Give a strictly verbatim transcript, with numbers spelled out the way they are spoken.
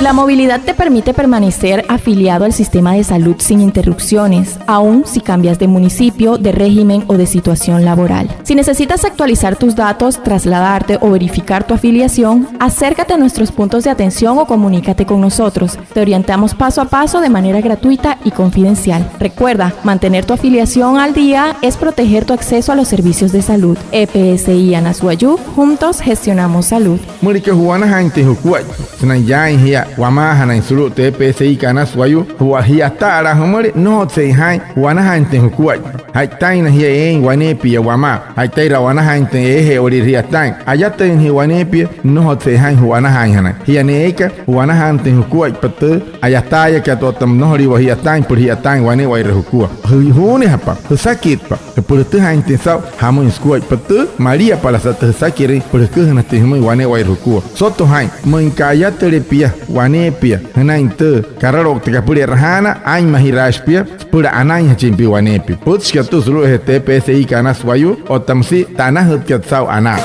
La movilidad te permite permanecer afiliado al sistema de salud sin interrupciones, aun si cambias de municipio, de régimen o de situación laboral. Si necesitas actualizar tus datos, trasladarte o verificar tu afiliación, acércate a nuestros puntos de atención o comunícate con nosotros. Te orientamos paso a paso de manera gratuita y confidencial. Recuerda, mantener tu afiliación al día es proteger tu acceso a los servicios de salud. E P S I Anas Wayuu, juntos gestionamos salud. Müleka ju'wanajaainjatüin jukuaippa sünain yaain jia wamaajanain sulu'u tü E P S I kat Anas Wayuu, jia, ji'yata'alaa jümüle, nnojotsü jaa'in ju'wanajaainjatüin jukuaippa. Ja'itaina jia eein waneepia wamaa, ja'itairü a'wanajaainjatüin eeje'ewalirü ji'yataain, ayatüin jia waneepia, nnojotsü jaa'in ju'wanajaainjanain. Jia ne'e eeka ju'wanajaainjatüin jukuaippa tü a'yataayakat otta nnojoliiwa ji'yataain süpüla ji'yataain wane'ewai jukua. Jü-, juunejapa, jüsakitpa süpüla jütüjaainjatüin saa'u jamüin sukuaippa tü maliapalasa tü jüsakirüin süpüla jüküjünajatüin jümüin wane'ewai jukua. Soto jaa'in, müinka ayatüle pia waneepia jünain tü karalouktakat apüla e'rajaana, aa'inmajiraashii pia süpüla anainjachin pia waneepia. Pütchikat tüü sulu'ujee tü E P S I kat Anas Wayuu otta müsia tü anajütkat saa'u anaa.